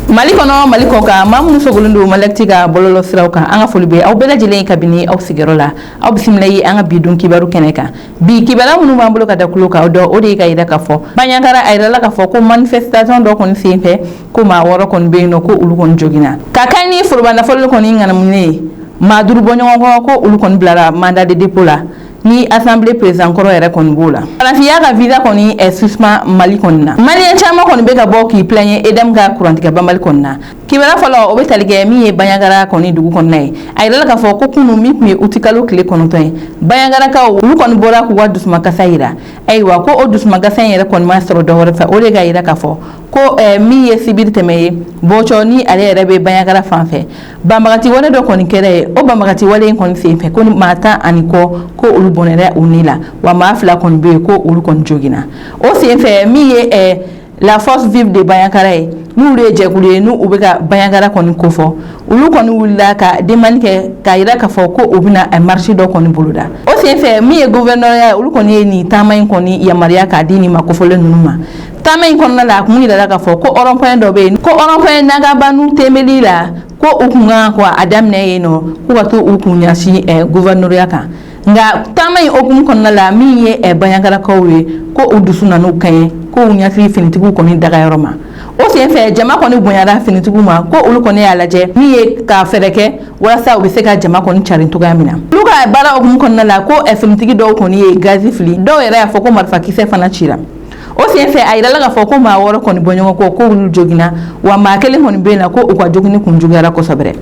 Mali kɔnɔ, Mali kɔ kan, maa minnu sogolen don Maliactu ka bɔlɔlɔ siraw kan, an ka foli bɛ aw bɛɛ lajɛlen kabini aw sigiyɔrɔ la. Aw bisimila ye an ka bi don kibaru kɛnɛ kan. Bi kibaruya minnu b'an bolo ka da tulo kan, o dɔ o de ye ka yira k'a fɔ Bandiagara, a yirala k'a fɔ ko manifestation dɔ kɔni senfɛ, ko maa 6 kɔni bɛ yen nɔ, ko olu kɔni joginna. Ka kɛ ni foroba nafolo kɔni ŋanamunen ye, maa 5 bɔ ɲɔgɔn kɔ, ko olu kɔni bilara mandat de dépôt la, ni assemblée président kɔrɔ yɛrɛ kɔni b'o la. Faransi y'a ka visa kɔni suspend Mali kɔni na. Maliyɛn caman kɔni bɛ ka bɔ k'i plaigner EDM ka kurantigɛ banbali kɔni na. Kibaruya fɔlɔ, o bɛ tali kɛ min ye Bandiagara kɔni dugu kɔnɔna ye. A yirala k'a fɔ ko kunu min tun ye utikalo tile 9 ye, Bandiagarakaw olu kɔni bɔra k'u ka dusumakasa yira. Ayiwa, ko o dusumakasa in yɛrɛ kɔni ma sɔrɔ dɔwɛrɛ fɛ, o de ka yira k'a fɔ ko min ye sibiri tɛmɛ ye bɔcɔ ni ale yɛrɛ bɛ Bandiagara fan fɛ, banbagati wale dɔ kɔni kɛra ye. O banbagati wale in kɔni senfɛ, ko maa 10 ani kɔ, ko olu bɔnɛra u ni la, wa maa 2 kɔni bɛ yen, ko olu kɔni joginna. O senfɛ, min ye la Force Vive de Bandiagara ye, n'olu ye jɛkulu ye n'u bɛ ka Bandiagara kɔni kofɔ, olu kɔni wulila ka demande kɛ k'a yira k'a fɔ ko u bɛna marche dɔ kɔni boloda. O senfɛ, min ye gouvernorat ye, olu kɔni ye nin taama in kɔni yamaruya k'a di nin ma kofɔlen ninnu ma. Taama in kɔnɔna la, a kun yirala k'a fɔ ko rond-point dɔ bɛ yen, ko rond-point Nagabanu Temeli la, ko u kun kan ko a daminɛ yen nɔ, k'u ka to u kun ɲɛsin gouvernorat kan. Nka taama in hokumu kɔnɔna la, min ye Bandiagarakaw ye, ko u dusu nan'u kɛɲɛ, ko u ɲɛsin finitigiw kɔni dagayɔrɔ ma. O senfɛ, jama kɔni bonyara finitigiw ma, ko olu kɔni y'a lajɛ min ye ka fɛɛrɛ kɛ walasa u bɛ se ka jama kɔni carin cogoya min na. Olu ka baara hokumu kɔnɔna la, ko finitigi dɔw kɔni ye gazi fili, dɔw yɛrɛ y'a fɔ ko marifakisɛ fana cira. O senfɛ, a yirala k'a fɔ ko maa 6 kɔni bɔ ɲɔgɔn kɔ, ko olu joginna, wa maa kelen kɔni bɛ yen na, ko u ka jogini kun juguyara kosɛbɛ,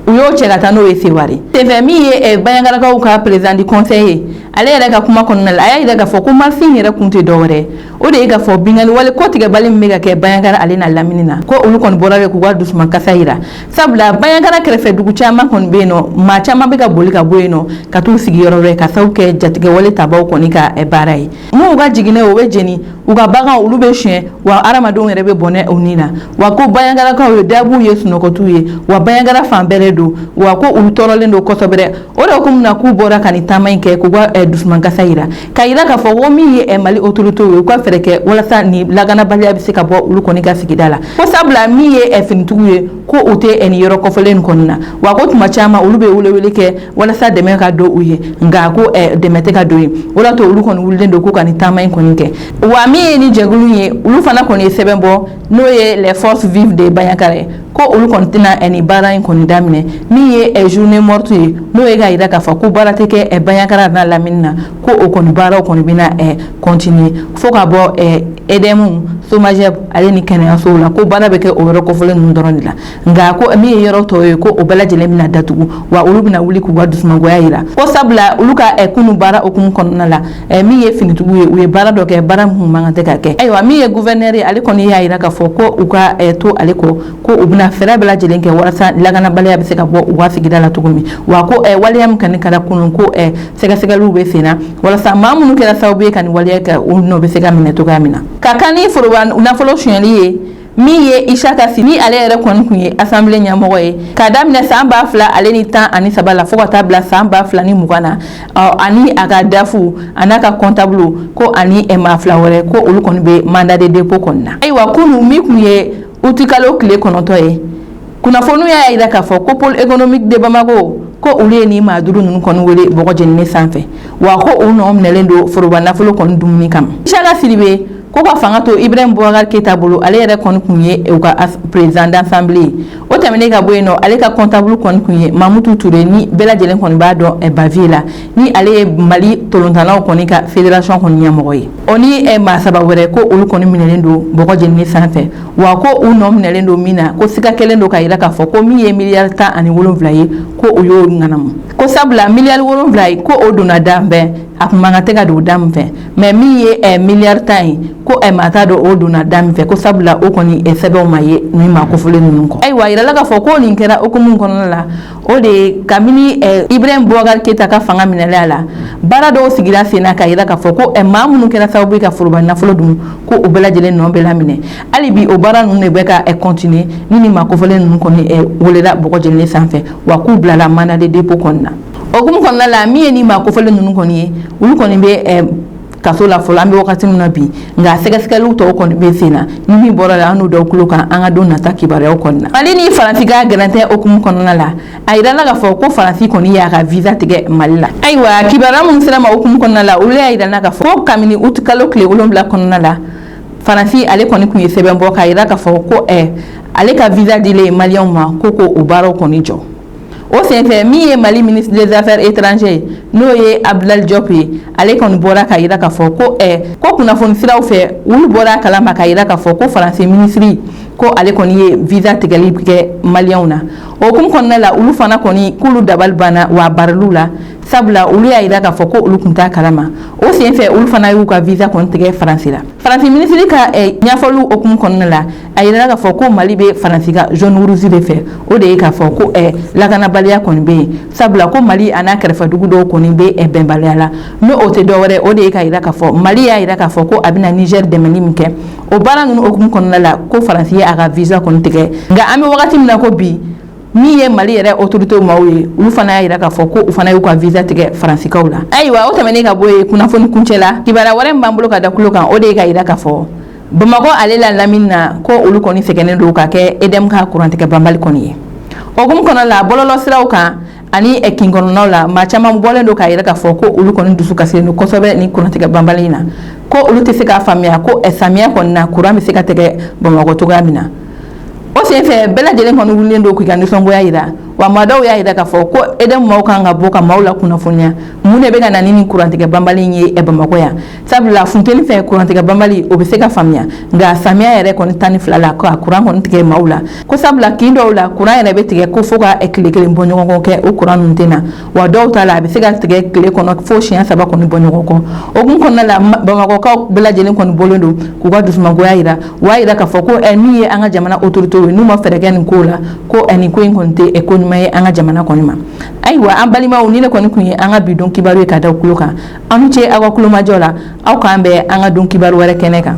u y'o cɛ ka taa n'o ye Seware. Senfɛ, min ye Bandiagarakaw ka président du conseil ye, ale yɛrɛ ka kuma kɔnɔna la, a y'a yira k'a fɔ ko marche in yɛrɛ kun tɛ dɔwɛrɛ, o de ye k'a fɔ binkanni wale kɔtigɛbali min bɛ ka kɛ Bandiagara ale n'a lamini na, ko olu kɔni bɔra de k'u ka dusumakasa yira, sabula Bandiagara kɛrɛfɛ dugu caman kɔni bɛ yen nɔ, maa caman bɛ ka boli ka bɔ yen nɔ ka t'u sigi yɔrɔ wɛrɛ, ka sababu kɛ jatigɛwale tabaw kɔni ka baara ye. Minnu ka jiginɛ, o bɛ jeni, u ka bagan olu bɛ suɲɛ, wa hadamadenw yɛrɛ bɛ bɔnɛ u ni na. Wa ko Bandiagarakaw ye dabuw ye, sunɔgɔtiw ye, wa Bandiagara fan bɛɛ de don, wa ko olu tɔɔrɔlen don kosɛbɛ. O de hukumu na, k'u bɔra ka nin taama in kɛ k'u ka dusumakasa yira, ka yira k'a fɔ ko min ye Mali autorité ye, u ka fɛɛrɛ kɛ walasa nin lakanabaliya bɛ se ka bɔ olu kɔni ka sigida la. Ko sabula min ye finitigiw ye, ko u tɛ nin yɔrɔ kɔfɔlen nin kɔni na, wa ko tuma caman olu bɛ welewele kɛ walasa dɛmɛ ka don u ye, nka ko dɛmɛ tɛ ka don ye. O de y'a to olu kɔni wulilen don ko ka nin taama in kɔni kɛ. Wa min ye ni jɛkulu ye, olu fana kɔni ye sɛbɛn bɔ, n'o ye les Forces Vives de Bandiagara ye, ko olu kɔni tɛna nin baara in kɔni daminɛ, min ye journée morte ye, n'o ye k'a yira k'a fɔ ko baara tɛ kɛ Bandiagara n'a lamini na, ko o kɔni baaraw kɔni bɛna continuer fo ka bɔ EDM, SOMAGEP ale ni kɛnɛyasow la, ko baara bɛ kɛ o yɔrɔ kɔfɔlen ninnu dɔrɔn de la. Nka ko min ye yɔrɔ tɔw ye, ko o bɛɛ lajɛlen bɛna datugu, wa olu bɛna wuli k'u ka dusumangoya yira, ko sabula olu ka kunu baara hokumu kɔnɔna la, min ye finitigiw ye, u ye baara dɔ kɛ, baara min man kan tɛ ka kɛ. Ayiwa, min ye gouverneur ye, ale kɔni y'a yira k'a fɔ ko u ka to ale kɔ, ko u bɛna fɛɛrɛ bɛɛ lajɛlen kɛ walasa lakanabaliya bɛ se ka bɔ u ka sigida la cogo min. Wa ko waleya min kɔni kɛra kunun, ko sɛgɛsɛgɛliw bɛ sen na walasa maa minnu kɛra sababu ye ka nin waleya kɛ, u nɔ bɛ se ka minɛ cogoya min na. Ka kan ni foroba nafolo sonyɛli ye, min ye Isaka Si, ni ale yɛrɛ kɔni tun ye assemblée ɲɛmɔgɔ ye k'a daminɛ san 2013 la fo ka taa bila san 2020 na, ani a ka DAF a n'a ka comptable, ko ani maa 2 wɛrɛ, ko olu kɔni bɛ mandat de dépôt kɔni na. Ayiwa, kunun min tun ye utikalo tile 9 ye, kunnafoniw y'a yira k'a fɔ ko Pôle économique de Bamako, ko olu ye nin maa 5 ninnu kɔni wele bɔgɔ jeninen sanfɛ, wa ko u nɔ minɛlen don foroba nafolo kɔni dumuni kama. Isaka Sidibe, ko ka fanga to Ibrahim Boubacar Keita bolo, ale yɛrɛ kɔni tun ye u ka président d'assemblée ye. O tɛmɛnen ka bɔ yen nɔ, ale ka comptable kɔni tun ye Mamutu Ture, ni bɛɛ lajɛlen kɔni b'a dɔn Bavieux la, ni ale ye Mali tolontannaw kɔni ka fédération kɔni ɲɛmɔgɔ ye. O ni maa 3 wɛrɛ, ko olu kɔni minɛlen don bɔgɔ jeninen sanfɛ, wa ko u nɔ minɛlen don min na, ko siga kɛlen don k'a yira k'a fɔ ko min ye miliyari 17 ye, ko o y'o ŋanamu, ko sabula miliyari 7 ye, ko o donna da fɛ, a kun man kan tɛ ka don da min fɛ, mais min ye miliyari 10 ye, ko maa t'a dɔn o donna da min fɛ, ko sabula o kɔni sɛbɛnw ma ye nin maa kofɔlen ninnu kɔ. Ayiwa, a yirala k'a fɔ ko nin kɛra hukumu kɔnɔna la, o de ye kabini Ibrahim Boubacar Keita ka fanga minɛli a la, baara dɔw sigira sen na k'a yira k'a fɔ ko maa minnu kɛra sababu ye ka foroba nafolo dun, ko o bɛɛ lajɛlen nɔ bɛ laminɛ. Hali bi o baara ninnu de bɛ ka continuer ni maa kofɔlen ninnu kɔni welela bɔgɔ jeninen sanfɛ, wa k'u bilala mandat de dépôt kɔni na. O hukumu kɔnɔna la, min ye ni maa kofɔlen ninnu kɔni ye, olu kɔni bɛ Kaso la fɔlɔ, an bɛ wagati min na bi, nka sɛgɛsɛgɛliw tɔw kɔni bɛ sen na. Ni min bɔra la, an n'u da tulo kan an ka don nata kibaruyaw kɔnɔna na. Mali ni Faransi ka gɛrɛntɛ hukumu kɔnɔna la, a yirala k'a fɔ ko Faransi kɔni y'a ka visa tigɛ Mali la. Ayiwa, kibaruya minnu sera ma hukumu kɔnɔna la, olu y'a yira k'a fɔ ko kabini uti kalo tile 7 kɔnɔna la, Faransi ale kɔni tun ye sɛbɛn bɔ k'a yira k'a fɔ ko ale ka visa dilen maliyɛnw ma, ko o baaraw kɔni jɔ. O senfɛ, min ye Mali ministre des Affaires étrangères ye, n'o ye Abdoulaye Diop ye, ale kɔni bɔra k'a yira k'a fɔ ko kunnafoni siraw fɛ, olu bɔra a kalama k'a yira k'a fɔ ko Faransi minisiri ko ale kɔni ye visa tigɛli kɛ maliyɛnw na. O hukumu kɔnɔna la, olu fana kɔni k'olu dabali banna wa bariliw la, sabula olu y'a yira k'a fɔ ko olu tun t'a kalama. O senfɛ, olu fana y'u ka visa kɔni tigɛ Faransi la. Faransi minisiri ka ɲɛfɔliw hukumu kɔnɔna la, a yirala k'a fɔ ko Mali bɛ Faransi ka zone rouge de fɛ. O de ye k'a fɔ ko lakanabaliya kɔni bɛ yen, sabula ko Mali a n'a kɛrɛfɛ dugu dɔw kɔni bɛ bɛnbaliya la. N'o o tɛ dɔwɛrɛ, o de ye k'a yira k'a fɔ Mali y'a yira k'a fɔ ko a bɛna Niger dɛmɛni min kɛ, o baara ninnu hukumu kɔnɔna la, ko Faransi ye a ka visa kɔni tigɛ. Nka an bɛ wagati min na ko bi, min ye Mali yɛrɛ autorité maaw ye, olu fana y'a yira k'a fɔ ko u fana y'u ka visa tigɛ Faransikaw la. Ayiwa, o tɛmɛnen ka bɔ yen, kunnafoni kuncɛ la, kibaruya wɛrɛ min b'an bolo ka da tulo kan, o de ye k'a yira k'a fɔ Bamakɔ ale la lamini na, ko olu kɔni sɛgɛnnen don ka kɛ EDM ka kurantigɛ banbali kɔni ye. O hukumu kɔnɔna la, bɔlɔlɔ siraw kan ani kin kɔnɔnaw la, maa caman bɔlen don k'a yira k'a fɔ ko olu kɔni dusu kasilen don kosɛbɛ ni kurantigɛ banbali in na, ko olu tɛ se k'a faamuya ko samiya kɔni na, kuran bɛ se ka tigɛ Bamakɔ cogoya min na. O senfɛ, bɛɛ lajɛlen kɔni wulilen don k'i ka nisɔngoya yira. Wa maa dɔw y'a yira k'a fɔ ko EDM maaw kan ka bɔ ka maaw la kunnafoniya mun de bɛ ka na ni nin kurantigɛ banbali in ye Bamakɔ yan, sabula funteni fɛ kurantigɛ banbali, o bɛ se ka faamuya, nka samiya yɛrɛ kɔni 12 la, ka kuran kɔni tigɛ maaw la, ko sabula kin dɔw la, kuran yɛrɛ bɛ tigɛ ko fo ka tile kelen bɔ ɲɔgɔn kɔ kɛ, o kuran ninnu tɛ na. Wa dɔw ta la, a bɛ se ka tigɛ tile kɔnɔ fo siɲɛ saba kɔni bɔ ɲɔgɔn kɔ. O hukumu kɔnɔna la, Bamakɔkaw bɛɛ lajɛlen kɔni bɔlen don k'u ka dusumangoya yira. U y'a yira k'a fɔ ko min ye an ka jamana autorité ye, n'u ma fɛɛrɛ kɛ nin ko la, ko nin ko in kɔni tɛ ko ɲuman ye an ka jamana kɔni ma. Ayiwa, an balimaw, ni ne kɔni tun ye an ka bi don kibaru ye ka da tulo kan. Aw ni ce aw ka kulomajɔ la. Aw k'an bɛn an ka don kibaru wɛrɛ kɛnɛ kan.